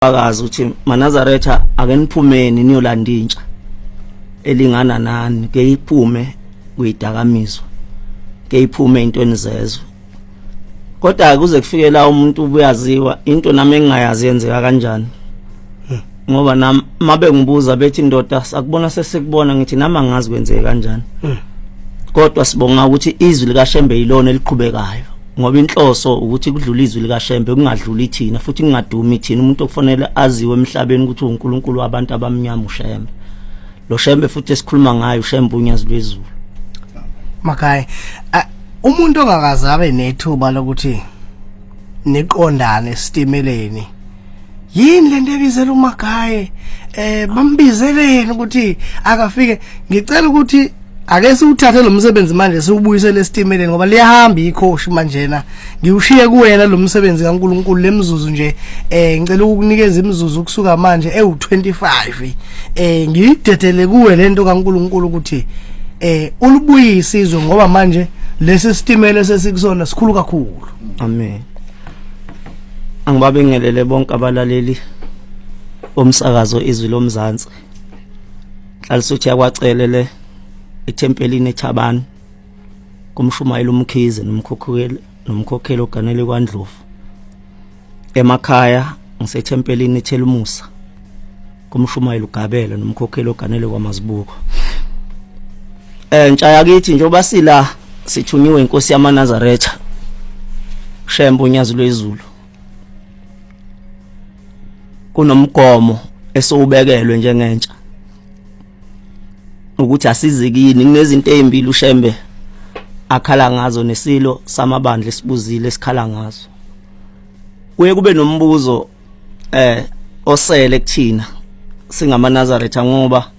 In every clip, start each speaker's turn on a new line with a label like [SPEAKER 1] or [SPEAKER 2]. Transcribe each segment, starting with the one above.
[SPEAKER 1] Akazi ukuthi maNazaretha ake niphumeni niyolanda intsha elingana nani ke iphume kuyidakamizwa ke iphume intweni zezwe kodwa kuze kufike la umuntu ubuyaziwa into nami engingayazi yenzeka kanjani ngoba nami mabe ngibuza bethi ndoda sakubona sesikubona ngithi nami angazi kwenzeke kanjani kodwa sibonga ukuthi izwi likaShembe yilona eliqhubekayo ngoba inhloso ukuthi kudlule izwi likaShembe kungadluli thina futhi kungadumi thina umuntu okufanele aziwe emhlabeni ukuthi uNkulunkulu wabantu abamnyama uShembe lo Shembe futhi esikhuluma ngayo uShembe unyazi lwezulu
[SPEAKER 2] Makhaya umuntu ongakaze abe nethuba lokuthi niqondane esitimeleni yini lento ebizela uMagaye bambizeleni ukuthi akafike ngicela ukuthi ake siwuthathe lo msebenzi manje siwubuyisele esitimeleni ngoba liyahamba ikhoshi manjena ngiwushiye kuwena lo msebenzi kaNkuluNkulu lemzuzu nje ngicela ukukunikeza imizuzu kusuka manje ewu25 ngiyidedele kuwe lento kaNkuluNkulu ukuthi ulubuyise izwe ngoba manje lesi sitimela sesikusona sikhulu kakhulu.
[SPEAKER 1] Amen. Angibabingelele bonke abalaleli bomsakazo Izwi Lomzansi. Nhlalisuthi yakwacele le ethempelini eThabani kumshumayeli uMkhize nomkhokheli nomkhokheli oganele kwaNdlovu. Emakhaya ngisethempelini eThelumusa kumshumayeli uGabela nomkhokheli oganele kwaMazibuko. Ntsha yakithi njengoba sila sithunyiwe inkosi yamaNazaretha Shembe unyazi lwezulu kunomgomo esowubekelwe njengentsha ukuthi asizikini kunezinto ezimbili uShembe akhala ngazo nesilo samabandla esibuzile esikhala ngazo kuye kube nombuzo osele kuthina singamaNazaretha ngoba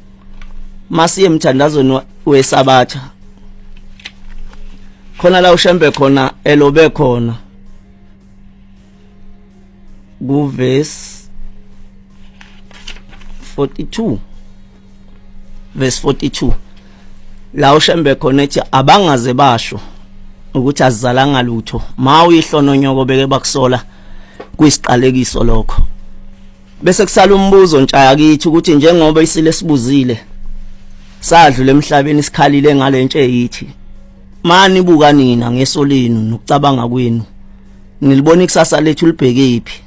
[SPEAKER 1] masiye emthandazweni wesabatha khona la uShembe khona elobe khona ku verse 42 verse 42 la uShembe khona ethi abangaze basho ukuthi azizalanga lutho ma uyihlononyoko beke bakusola kuyisiqalekiso lokho bese kusala umbuzo ntshaya kithi ukuthi njengoba isile sibuzile sadlula emhlabeni isikhalile ngalentshe yithi mani buka nina ngeso lenu nokucabanga kwenu nilibona ikusasa lethu libheke phi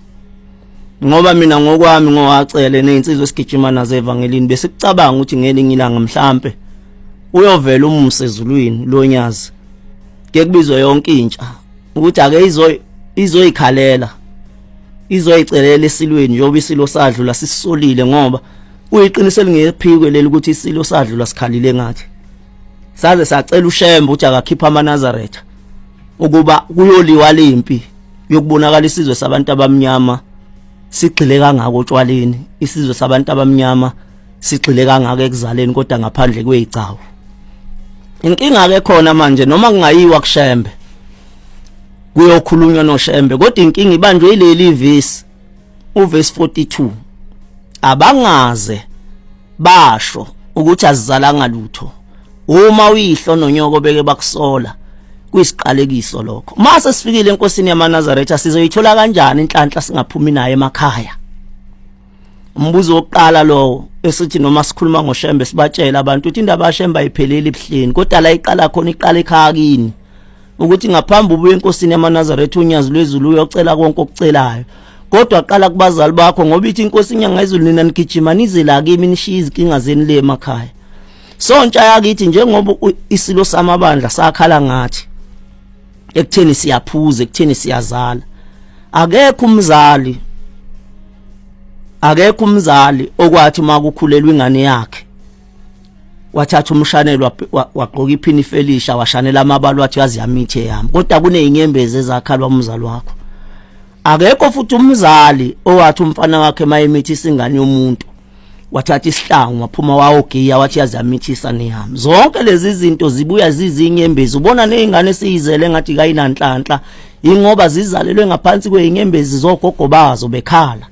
[SPEAKER 1] ngoba mina ngokwami ngowacele nezinsizwa esigijima nazo evangelini besikucabanga ukuthi ngelinye ilanga mhlambe uyovela umusa ezulwini lonyazi ke kubizwe yonke intsha ukuthi ake izoyikhalela izoyicelela esilweni njengoba isilo sadlula sisisolile ngoba kuyiqiniso elingephikwe leli ukuthi isilo sadlula sikhalile ngathi saze sacela uShembe ukuthi akakhipha amaNazaretha ukuba kuyoliwa lempi yokubonakala isizwe sabantu abamnyama sigxile kangaka otshwaleni isizwe sabantu abamnyama sigxile kangaka ekuzaleni kodwa ngaphandle kwezigcawu inkinga ke khona manje noma kungayiwa kuShembe kuyokhulunywa noShembe kodwa inkinga ibanjwe ileli vesi uverse 42 abangaze basho ukuthi azizalanga lutho uma uyihlo nonyoko beke bakusola kuyisiqalekiso lokho mase sifikile enkosini yamaNazaretha sizoyithola kanjani inhlanhla singaphumi naye emakhaya umbuzo wokuqala lowo esithi noma sikhuluma ngoShembe sibatshela abantu ukuthi indaba kaShembe ayipheleli ebuhleni kodwa la iqala khona iqala ekhaya kini ukuthi ngaphambi ubuye enkosini yamaNazaretha unyazi lwezulu uyocela konke okucelayo kodwa qala kubazali bakho ngoba ithi inkosi inyanga izulu nina nigijima nize la kimi nishiye izinkinga zenu le emakhaya sontsha yakithi njengoba isilo samabandla sakhala ngathi ekutheni siyaphuza ekutheni siyazala akekho umzali akekho umzali okwathi uma kukhulelwa ingane yakhe wathatha umshanelo wagqoka iphini felisha washanela amabalo wathi yazi yamithe yami kodwa kunezinyembezi ezakhalwa umzali wakho akekho futhi umzali owathi umfana wakhe mayemithisa ingane yomuntu wathatha isihlangu waphuma wawogiya wathi yazi yamithisa neyami zonke lezi zinto zibuya zizinyembezi ubona nezingane esiyizele ngathi kayinanhlanhla ingoba zizalelwe ngaphansi kwezinyembezi zogogo bazo bekhala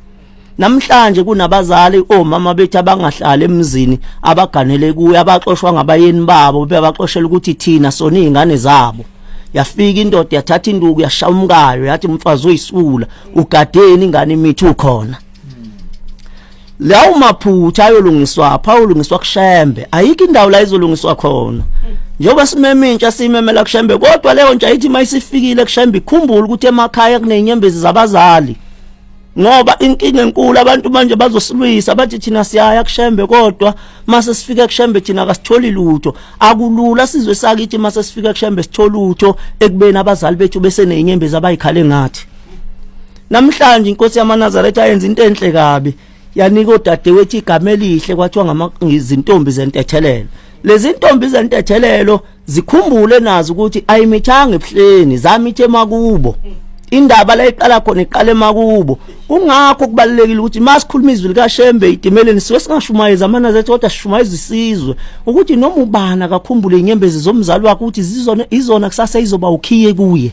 [SPEAKER 1] namhlanje kunabazali omama bethu abangahlali emzini abaganele kuye abaxoshwa ngabayeni babo bebaxoshela ukuthi thina sona izingane zabo yafika indoda yathatha induku yashaya umkayo yathi umfazi uyisula ugadeni ingane imithi ukhona. Lawo maphutha ayolungiswa pha, ayolungiswa kuShembe. Ayikho indawo la izolungiswa khona. Njengoba simema intsha simemela kuShembe, kodwa leyo ntsha ithi mayisifikile kuShembe ikhumbule ukuthi emakhaya kunezinyembezi zabazali. Ngoba inkinga enkulu abantu manje bazosilwisa bathi thina siyaya kuShembe, kodwa mase sifika kuShembe thina akasitholi lutho. Akulula sizwe sakithi mase sifika kuShembe sithola lutho ekubeni abazali bethu bese nezinyembezi abayikhale ngathi. Namhlanje inkosi yamaNazaretha yenza into enhle kabi, yanika odadewethu igama elihle, kwathiwa ngamazintombi zentethelelo. Lezi ntombi zentethelelo zikhumbule nazo ukuthi ayimithanga ebuhleni, zamithe emakubo. Indaba la iqala khona iqala emakubo. Kungakho kubalekile ukuthi masikhuluma izwi likaShembe itimeleni siwe singashumayeza amaNazaretha, kodwa sishumayeza isizwe ukuthi noma ubani akakhumbule inyembezi zomzali wakhe ukuthi zizona izona kusasa izoba ukhiye kuye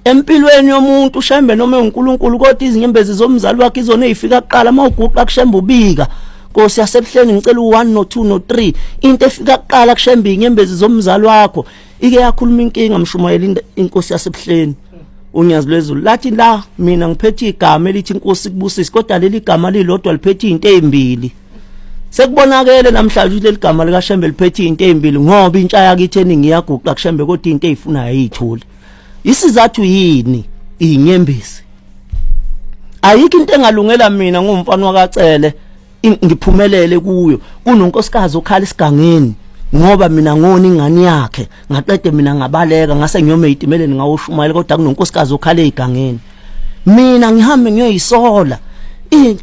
[SPEAKER 1] empilweni yomuntu. uShembe noma uNkulunkulu, kodwa izinyembezi zomzali wakhe izona ezifika kuqala. Mawuguqa kuShembe ubika, Nkosi yasebuhleni ngicela u1 no2 no3, into efika kuqala kuShembe inyembezi zomzali wakho. Ike yakhuluma inkinga mshumayela inkosi yasebuhleni uNyazi lwezulu, lathi la mina ngiphethe igama elithi inkosi kubusisi, kodwa leli gama lilodwa liphethe izinto ezimbili. Sekubonakele namhlanje ukuthi leli gama likaShembe liphethe izinto ezimbili, ngoba intsha yakithi eningi iyaguqa kuShembe kodwa into ezifunayo ayitholi. Isizathu yini? Inyembezi. Ayikho into engalungela mina ngumfana wakaCele ngiphumelele kuyo kunonkosikazi okhala isigangeni ngoba mina ngona ingane yakhe, ngaqede mina ngabaleka ngase ngiyome ezitimeleni ngawushumayela, kodwa kunonkosikazi okhala ezigangeni. Mina ngihambe ngiyoyisola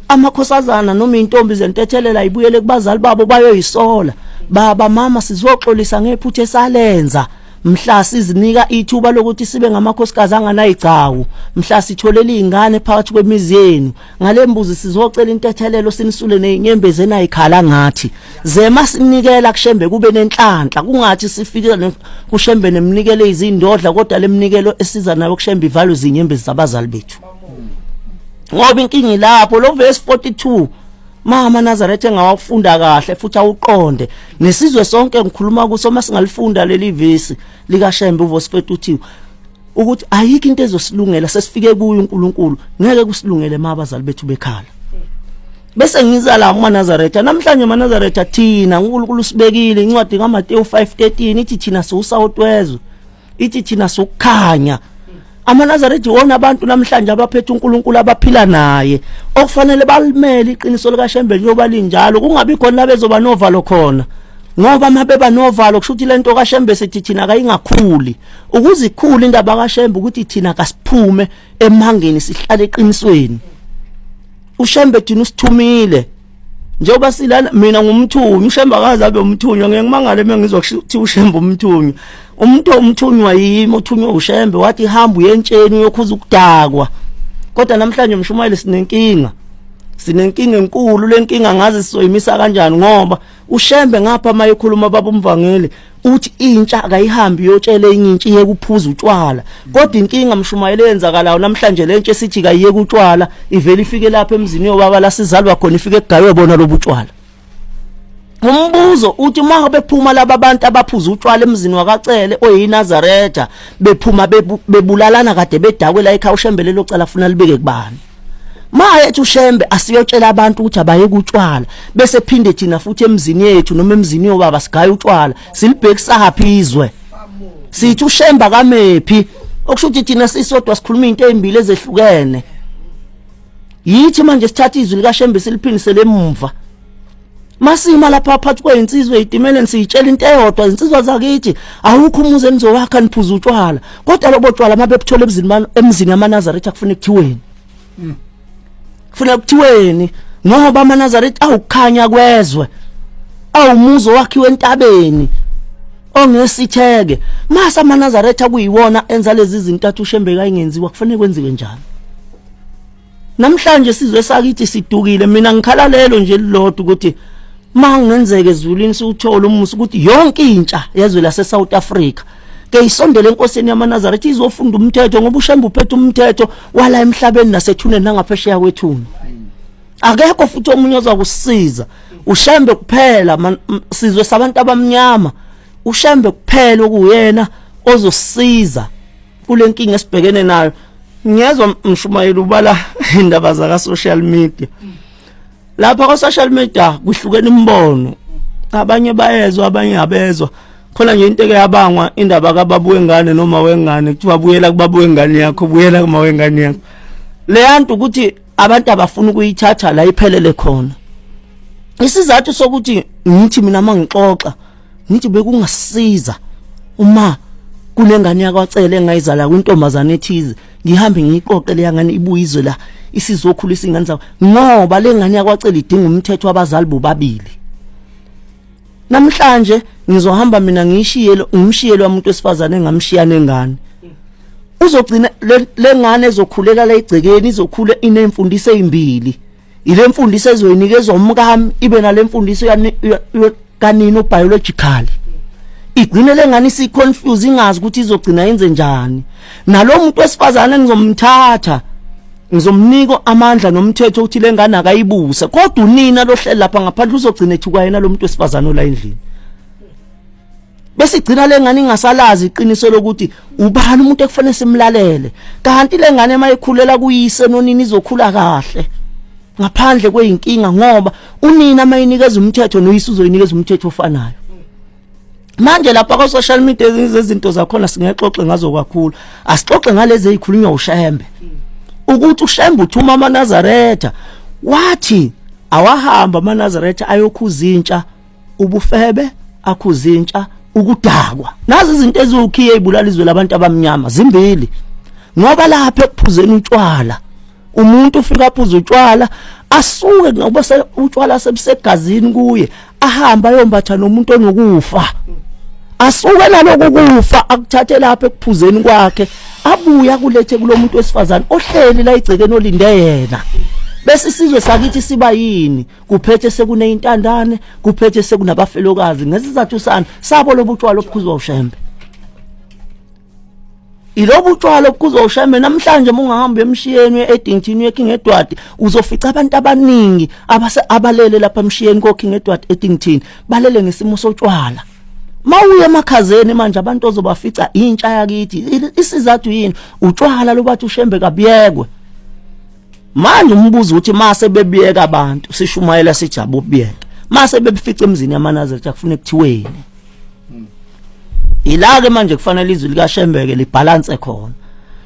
[SPEAKER 1] amakhosazana noma intombi zentethelela ibuyele kubazali babo bayoyisola, baba mama sizoxolisa ngephutha esalenza mhla sizinika ithuba lokuthi sibe ngamakhosikazi anganayigcawu, mhla sitholela izingane phakathi kwemizi yenu. Ngale mbuzi sizocela intethelelo, sinisule nezinyembezi enayikhala ngathi. Zema sinikela kuShembe kube nenhlanhla, kungathi sifike kuShembe nemnikelo izindodla, kodwa lemnikelo esiza nayo kuShembe ivalwe izinyembezi zabazali bethu. Ngoba inkinga ilapho lo verse 42 mama Nazareth engawafunda kahle futhi awuqonde nesizwe sonke ngikhuluma kuso, masingalifunda leli vesi likaShembe uverse 42 ukuthi ayikho into ezosilungela sesifike kuyo uNkulunkulu, ngeke kusilungele ma abazali bethu bekhala. Bese ngiza la kumaNazaretha namhlanje. MaNazaretha, thina uNkulunkulu usibekile. Incwadi kaMateyu 5:13 ithi thina siwusawutwezwe, ithi thina sokukhanya. AmaNazaretha iwona abantu namhlanje abaphethe uNkulunkulu, abaphila naye, okufanele balimele iqiniso likaShembe njengoba linjalo, kungabi khona labezoba novalo khona, ngoba mabeba novalo kusho ukuthi lento kaShembe sithi thina kayingakhuli. Ukuze ikhule indaba kaShembe ukuthi thina kasiphume emangeni sihlale eqinisweni. uShembe thina usithumile njengoba silana, mina ngumthunywa, uShembe akaze abe umthunywa. Ngeke ngimangale uma ngizwa kuthi uShembe umthunywa. Umuntu omthunywa yimi othunywe uShembe, wathi hamba uyentsheni uyokhuza ukudakwa. Kodwa namhlanje mshumayeli sinenkinga, sinenkinga enkulu. Lenkinga ngazi sizoyimisa kanjani, ngoba uShembe ngapha mayekhuluma baba umvangeli uthi intsha akayihambi iyotshela enye intsha iye kuphuza utshwala, kodwa inkinga mshumayeli eyenzakalayo namhlanje, lentsha esithi kayiyeke utshwala ivele ifike lapha emzini yobaba la sizalwa khona, ifike kugaywe bona lobu tshwala. Umbuzo uthi uma bephuma laba abantu abaphuza utshwala emzini wakaCele oyiNazaretha, bephuma bebulalana kade bedakwe la ekhaya, uShembe lelo cala funa libeke kubani? Maye ethi uShembe asiyotshela abantu ukuthi abayeke utshwala, bese phinde thina futhi emzini yethu noma emzini yobaba sigaya utshwala, silibhekisaphi izwe? Sithi uShembe akamephi, okusho ukuthi thina sisodwa sikhuluma izinto ezimbili ezehlukene. Yithi manje sithatha izwi likaShembe siliphindisele emuva. Masima lapha phakathi kwezinsizwa ezitimeleni siyitshela into eyodwa, izinsizwa zakithi, awukho umuzi enizowakha niphuza utshwala, kodwa lobo tshwala mabebuthola emzini emzini yamaNazaretha kufuna kuthiweni? Kufuna kuthiweni? Ngoba amaNazaretha awukukhanya kwezwe, awumuzi owakhiwe entabeni ongesitheke. Mase amaNazaretha kuyiwona enza lezi zinto athi uShembe kayingenziwa, kufanele kwenziwe njani namhlanje? Sizwe sakithi sidukile. Mina ngikhala lelo nje lilodwa ukuthi mangenzeke ezulwini siwuthola umusa ukuthi yonke intsha yezwe lase South Africa ke isondele enkosini yamaNazaretha izofunda umthetho, ngoba uShembe uphethe umthetho wala emhlabeni nasethuneni nangaphesheya kwethuna. Akekho futhi omunye ozakusiza, uShembe kuphela. Sizwe sabantu abamnyama, uShembe kuphela okuyena ozosiza kule nkinga esibhekene nayo. Ngiyezwa mshumayeli ubala indaba zaka social media. Lapha kwa social media kuhlukene imibono, abanye bayezwa, abanye abezwa. Khona nje into eke yabangwa indaba kababa wengane noma wengane, kuthiwa buyela kubaba wengane yakho, buyela kuma wengane yakho. Leyanto ukuthi abantu abafuna ukuyithatha la iphelele khona. Isizathu sokuthi ngithi mina mangixoxa ngithi bekungasiza uma kunengane yakwaCele engayizala kwintombazane ethize, ngihambe ngiyiqoqe leya ngane ibuye izwe la isizokhulisa ingane zabo, ngoba le ngane yakwaCele idinga umthetho wabazali bobabili. Namhlanje ngizohamba mina ngishiye ngimshiye lo muntu wesifazane engamshiya nengane, uzogcina lengane ezokhulela la igcekeni izokhula inemfundiso ezimbili, ile mfundiso ezoyinikezwa umkami ibe nale mfundiso kanini biological. Igcine lengane isi-confuse, ingazi ukuthi izogcina yenze njani. Nalo muntu wesifazane engizomthatha ngizomnika amandla nomthetho ukuthi lengane akayibuse, kodwa unina lohleli lapha ngaphandle uzogcina ethuka yena lo muntu wesifazane ola endlini, bese igcina lengane ingasalazi iqiniso lokuthi ubani umuntu ekufanele simlalele. Kanti lengane mayikhulela kuyise nonina izokhula kahle ngaphandle kweyinkinga, ngoba unina mayinikeza umthetho noyise uzoyinikeza umthetho ofanayo. Manje lapha kwa social media ezinye izinto zakhona singexoxe ngazo kakhulu, asixoxe ngalezi ezikhulunywa uShembe, ukuthi uShembe uthuma amaNazaretha, wathi awahamba amaNazaretha ayokhuza intsha ubufebe, akhuza intsha ukudakwa. Nazi izinto eziwukhiye ezibulala izwe labantu abamnyama zimbili, ngoba lapha ekuphuzeni utshwala umuntu ufika aphuza utshwala asuke ngoba utshwala sebusegazini kuye, ahamba ayombatha nomuntu onokufa, asuke naloku kufa akuthathe lapha ekuphuzeni kwakhe, abuya kulethe kulomuntu wesifazane ohleli la igcekeni olinde yena. Bese isizwe sakithi siba yini? Kuphethe sekuneyintandane, kuphethe sekunabafelokazi ngesizathu sani sabo lobutshwala obukhuzwa uShembe. Ilobu utshwala obukhuzwa uShembe. Namhlanje uma ungahamba emshiyeni e-Addington uye King Edward, uzofica abantu abaningi abase abalele lapha emshiyeni ko King Edward Addington, balele ngesimo sotshwala. Mawuye emakhazeni manje abantu ozobafica intsha yakithi. Isizathu yini? Utshwala lobathi uShembe kabiyekwe. Manje umbuzo uthi mase bebiyeka abantu sishumayela sijabu ubiyeka, mase bebifica emzini yamaNazaretha kufune kuthiweni? Ila ke manje kufanele izwi likaShembe ke libalance khona,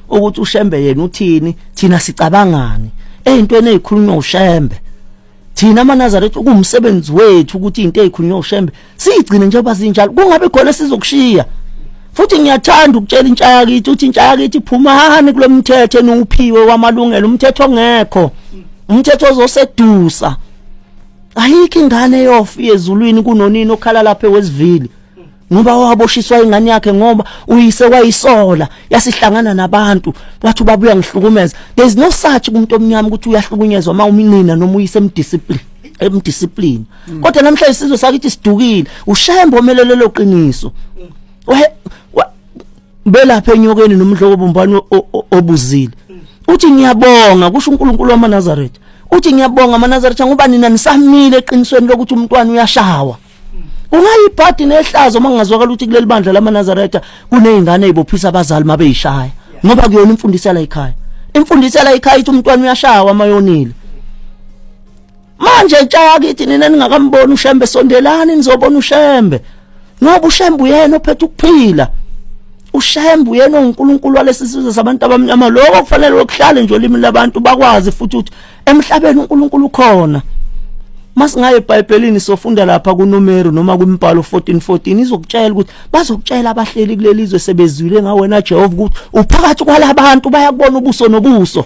[SPEAKER 1] ukuthi uShembe yena uthini, thina sicabangani eyintweni ezikhulunywa uShembe. Thina amaNazaretha kuwumsebenzi wethu ukuthi into ezikhulunywa uShembe siyigcine njengoba zinjalo, kungabe khona sizokushiya. Futhi ngiyathanda ukutshela intsha yakithi ukuthi intsha yakithi, phumani kulomthetho eniwuphiwe wamalungelo, umthetho ongekho, umthetho ozosedusa. Ayikho ingane eyofi ezulwini kunonini okhala lapha ewesivili ngoba waboshiswa ingane yakhe ngoba uyise wayisola yasihlangana nabantu wathi ubaba uyangihlukumeza. There is no such kumuntu omnyama ukuthi uyahlukunyezwa uma uminina noma uyise emdiscipline emdiscipline. Kodwa namhlanje isizwe sakithi sidukile. UShembe omelele lo qiniso belapha enyokeni nomdloko bombani obuzile, uthi ngiyabonga, kusho uNkulunkulu wamaNazaretha, uthi ngiyabonga amaNazaretha ngoba nina nisamile eqinisweni lokuthi umntwana uyashawa. Kungayibhadi nehlazo uma kungazwakala ukuthi kuleli bandla lamaNazaretha kuney'ngane ey'bophisa abazali uma beyishaya, ngoba kuyona imfundiso yala ekhaya. Imfundiso yala ekhaya ithi umntwana uyashawa uma yonile. Manje ntsha yakithi, nina ningakamboni uShembe, sondelani nizobona uShembe, ngoba uShembe uyena ophethe ukuphila. UShembe uyena onguNkulunkulu walesi sizwe sabantu abamnyama. Lokho kufanele ukuhlale nje olimini labantu, bakwazi futhi ukuthi emhlabeni uNkulunkulu ukhona. Masingaye eBhayibhelini sofunda lapha kuNumeri noma kwiMbhalo 14:14, izokutshela ukuthi bazokutshela abahleli kuleli zwe sebezwile ngawena Jehova ukuthi uphakathi kwalabantu, bayakubona ubuso nobuso.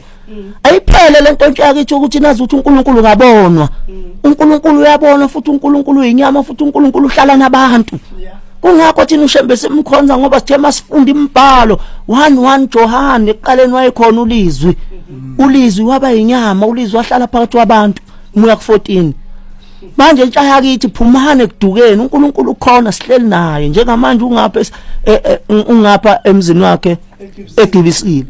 [SPEAKER 1] Ayiphele lento ntsha yakithi ukuthi nazi ukuthi uNkulunkulu kabonwa. UNkulunkulu uyabona, futhi uNkulunkulu uyinyama, futhi uNkulunkulu uhlala nabantu. Kungakho thina uShembe simkhonza, ngoba sithe masifunda imibhalo 1:1 John, ekuqaleni wayekhona ulizwi, ulizwi waba yinyama, ulizwi wahlala phakathi kwabantu, muya ku14. Manje intsha yakithi, phumane ekudukeni. uNkulunkulu ukhona, sihleli naye njengamanje, ungapha ungapha emzini wakhe egibisile,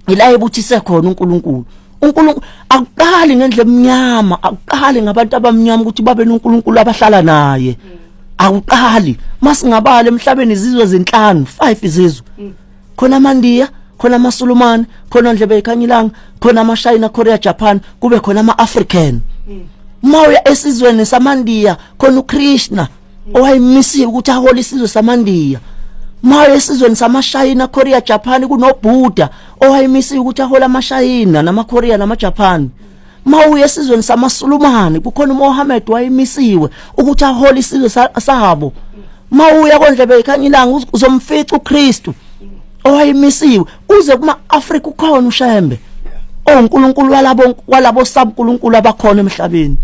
[SPEAKER 1] ila ebuthise khona uNkulunkulu. uNkulunkulu akuqali ngendlela emnyama, akuqali ngabantu abamnyama ukuthi babe noNkulunkulu abahlala naye, akuqali. Masingabala emhlabeni izizwe ezinhlanu, 5 izizwe, khona amaNdiya, khona amaSulumane, khona ndlebe ekhanyilanga, khona amaShayina, Korea, Japan, kube khona ama-African. Uma uya esizweni samandiya khona uKrishna owayemisiwe ukuthi ahole isizwe samandiya. Uma uya esizweni samaShayina, Korea, Japan kunoBuddha owayemisiwe ukuthi ahole amaShayina namaKorea namaJapan. Uma uya esizweni samaSulumane kukhona uMohammed wayemisiwe ukuthi ahole isizwe sabo. Uma uya kondlebe ikhanya ilanga uzomfica uKristu owayemisiwe. Uze kuma Afrika ukhona uShembe oNkulunkulu walabo sabnkulunkulu abakhona emhlabeni.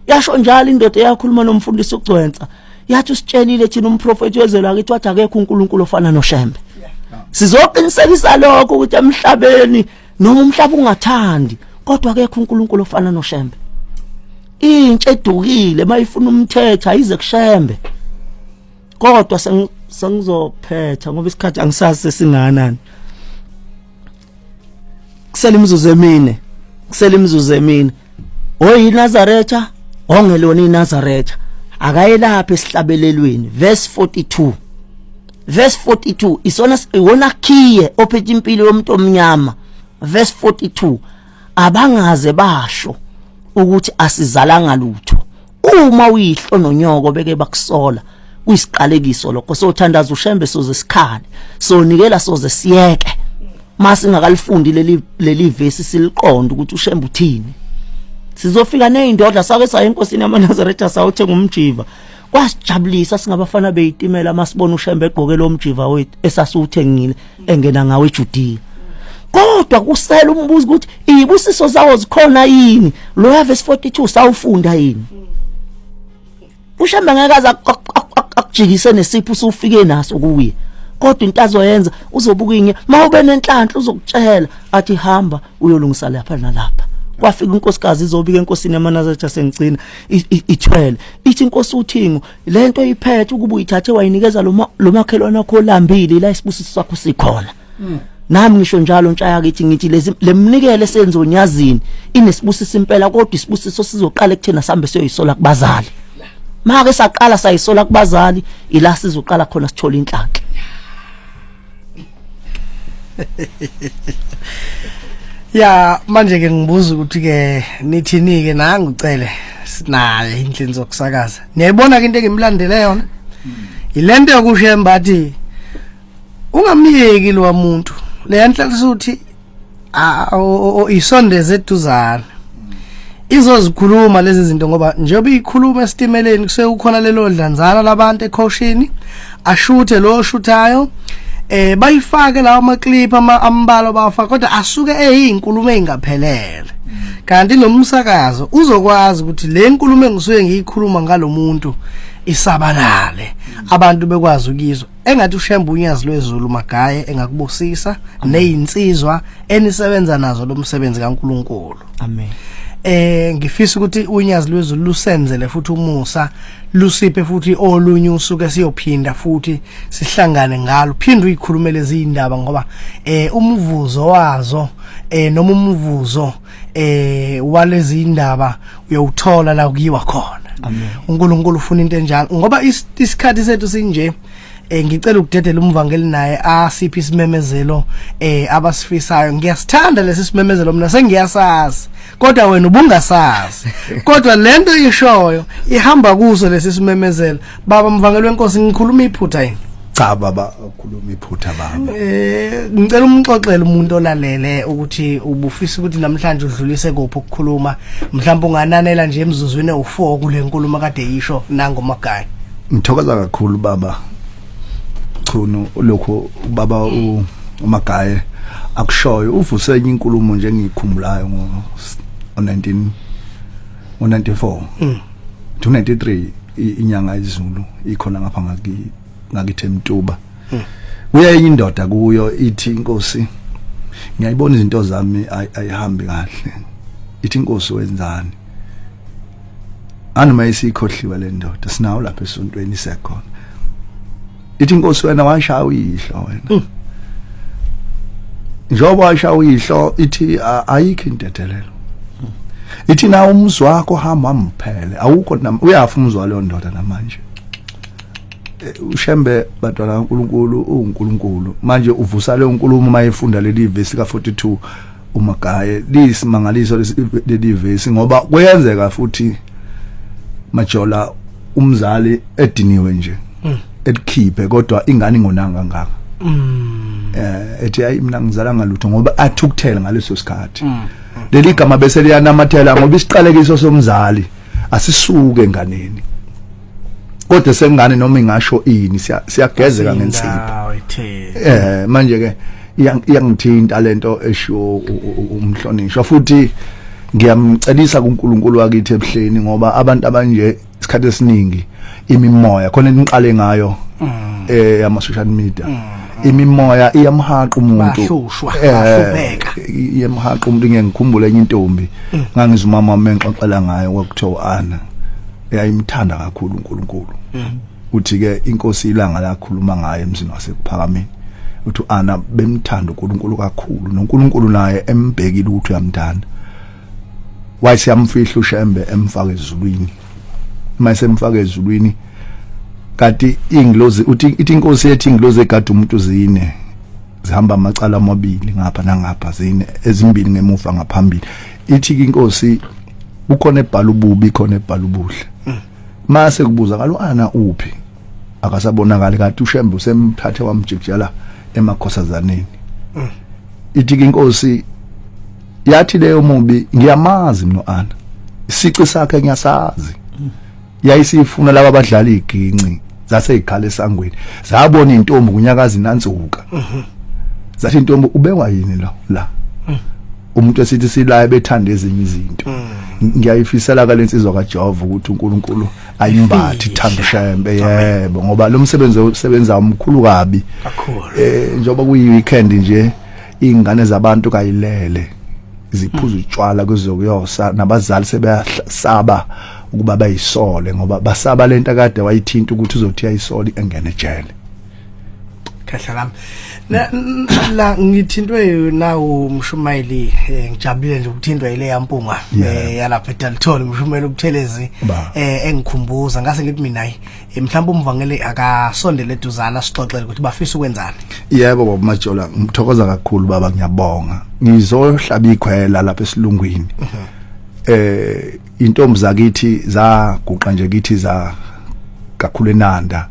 [SPEAKER 1] Yasho njalo indoda eyakhuluma nomfundisi uGcwensa, yathi usitshelile thina umprofeti wezwe lakithi wathi akekho uNkulunkulu ofana noShembe. Sizoqinisekisa lokho ukuthi emhlabeni noma umhlaba ungathandi kodwa akekho uNkulunkulu ofana noShembe. Intsha edukile mayifuna umthetho ayize kuShembe. Kodwa sengizophetha ngoba isikhathi angisazi sesingakanani. Kusele imizuzu emine, kusele imizuzu emine. OyiNazaretha ongelona iNazaretha akayelapha esihlabelelweni verse 42. Verse 42 isona iwona khiye ophethe impilo yomuntu omnyama. Verse 42 abangaze basho ukuthi asizalanga lutho. Uma uyihlo nonyoko beke bakusola kuyisiqalekiso lokho. Sothandaza uShembe soze sikhale, sonikela soze siyeke masingakalifundi leli vesi siliqonde ukuthi uShembe uthini. Sizofika nezindodla sake saya enkosini yamaNazaretha sawuthenga umjiva, kwasijabulisa singabafana beyitimela masibona uShembe egqoke lo mjiva wethu esasiwuthengile engena ngawo eJudiya. Kodwa kusela umbuzo ukuthi izibusiso zawo zikhona yini? Loya verse 42 sawufunda yini? uShembe ngeke aze akujikise nesipho usufike naso kuye, kodwa into azoyenza uzobuka inye mawube nenhlanhla uzokutshela athi hamba uyolungisa lapha nalapha. Kwafika inkosikazi izobika enkosini yamaNazaretha sengicina ithwele, ithi inkosi uthingo lento iphethe ukuba uyithathe wayinikeza lo makhelwane wakho olambile la isibusiso sakho sikhona. Nami ngisho njalo ntsha yakithi ngithi lezi lemnikele senzo nyazini inesibusiso impela, kodwa isibusiso sizoqala ekuthena sambe siyoyisola kubazali. Make saqala sayisola kubazali ila sizoqala khona sithola inhlanhla.
[SPEAKER 2] Ya manje ke ngibuza ukuthi ke nithini ke nangu ucele sinaye indlini zokusakaza. Niyayibona ke into engimlandele yona? Ilento yokushemba athi ungamyeki lo muntu. Le nhlanhla uthi isondeze eduzane. Izozikhuluma lezi zinto ngoba njengoba ikhuluma esitimeleni kusekukhona lelo dlanzana labantu ekhoshini ashuthe lo shuthayo bayifake lawo ama clip ama ambalwa bawafaka kodwa asuke eyinkulumo engaphelele. Kanti nomsakazo uzokwazi ukuthi le nkulumo engisuke ngiyikhuluma ngalomuntu isabalale abantu bekwazi ukuyizwa. Engathi uShembe unyazi lwezulu Magaye engakubusisa nezinsizwa enisebenza nazo lo msebenzi kaNkuluNkulu.
[SPEAKER 1] Amen.
[SPEAKER 2] Ngifisa ukuthi unyazi lwezulu lusenzele futhi umusa, lusiphe futhi olunye usuku siyophinda futhi sihlangane ngalo. Phinda uyikhulumele izindaba ngoba umvuzo wazo noma umvuzo walezi indaba uyawuthola la kuyiwa khona.
[SPEAKER 1] Amen.
[SPEAKER 2] uNkulunkulu ufuna into enjalo ngoba isikhathi sethu sinje. Ngicela ukudedela umvangeli naye asiphi isimemezelo abasifisayo. Ngiyasithanda lesi simemezelo mina sengiyasazi kodwa wena ubungasazi. Kodwa lento ishoyo ihamba kuso lesi simemezelo. Baba mvangeli wenkosi ngikhuluma iphutha yini?
[SPEAKER 3] Cha baba, ukhuluma iphutha baba.
[SPEAKER 2] Ngicela umxoxele umuntu olalele ukuthi ubufisa ukuthi namhlanje udlulise kuphi ukukhuluma, mhlawumbe ungananela nje emzuzwini ewu4 kule nkulumo kade isho nangoMagaye.
[SPEAKER 3] Ngithokoza kakhulu baba Chunu lokho baba uMagaye akushoyo. Uvuse enye inkulumo nje engiyikhumbulayo ngo 1994 293 inyanga izulu ikhona ngapha ngakithi eMtuba. Kuya enye indoda kuyo ithi inkosi ngiyayibona izinto zami ayihambi kahle. Ithi inkosi wenzani? Anoma isikhohliwe le ndoda sinawo lapha esontweni isekhona. Ithi inkosi wena washaya uyihlo wena. Njengoba washaya uyihlo ithi ayikho intethelelo. Ithi na umzi wakho hamba amphele awukho uyafa umzi waleyo ndoda namanje. uShembe bantwana kaNkuluNkulu uNkulunkulu manje uvusa leyo nkulumo mayefunda leli verse ka 42 uMagaye. Liyisimangaliso leli verse ngoba kuyenzeka futhi Majola, umzali ediniwe nje elikhiphe, kodwa ingane ingonanga kangaka, ethi hayi, mina ngizala ngalutho, ngoba athukuthele ngaleso sikhathi. Leli gama bese liyanamathela, ngoba isiqalekiso somzali asisuke enganeni, kodwa sengane noma ingasho ini, siyagezeka ngensipho.
[SPEAKER 2] Indawo ethe.
[SPEAKER 3] Manje ke iyangithinta lento eshiwo umhlonishwa, futhi ngiyamcelisa kuNkulunkulu wakithi ebuhleni, ngoba abantu abanje isikhathi esiningi imimoya khona niqale ngayo ama social media, imimoya iyamhaqa umuntu.
[SPEAKER 2] Bahlushwa, bahlupheka.
[SPEAKER 3] Iyamhaqa umuntu. Ngeke ngikhumbule enye intombi ngangizwa umama wami engixoxela ngayo, kwakuthiwa uAna, eyayimthanda kakhulu uNkulunkulu. Uthi ke inkosi ilanga lakhuluma ngaye emzini waseKuphakameni, uthi uAna bemthanda uNkulunkulu kakhulu, noNkulunkulu naye embhekile ukuthi uyamthanda. Wayesiyamfihla uShembe, emfaka ezulwini. Mayesemfaka ezulwini, kanti ingilozi, uthi ithi inkosi yethi ingilozi egada umuntu zine, zihamba amacala amabili, ngapha nangapha, zine, ezimbili ngemuva, ngaphambili. Ithi ke inkosi kukhona ebhala ububi, khona ebhala ubuhle. Mase kubuza kalwana uphi, akasabonakali, kanti uShembe usemthathe wamjikijela emakhosazaneni. Ithi ke inkosi, yathi leyo mubi ngiyamazi mina Ana, isici sakhe ngiyasazi. Yayisifuna laba abadlala iginci, zase ikhala esangweni, zabona intombi kunyakaza inansuka, zathi intombi ubekwa yini lo la umuntu esithi silaye bethanda ezinye izinto. Ngiyayifisela ka lensizwa kaJehova ukuthi uNkulunkulu ayimbathe ithanda uShembe, yebo, ngoba lo msebenzi osebenza umkhulu kabi.
[SPEAKER 2] Kakhulu.
[SPEAKER 3] Njengoba kuyi weekend nje, ingane zabantu kayilele, ziphuza utshwala kuzokuyosa, nabazali sebeyasaba ukuba bayisole, ngoba basaba lento akade wayithinta ukuthi uzothi ayisole engene ejele.
[SPEAKER 2] Khehla lami, la ngithintwe nawo umshumayeli, ngijabulile nje ukuthintwa ile yampunga yalapha eDalton, umshumayeli uButhelezi.
[SPEAKER 3] Ba.
[SPEAKER 2] Engikhumbuza ngase ngithi mina hayi, mhlawumbe umvangeli akasondele eduzana sixoxele ukuthi bafisa ukwenzani.
[SPEAKER 3] Yebo baba Majola, ngithokoza kakhulu baba, ngiyabonga. Ngizohlaba ikhwela lapha esilungwini. Intombi zakithi zaguqa nje kithi za kakhulu eNanda.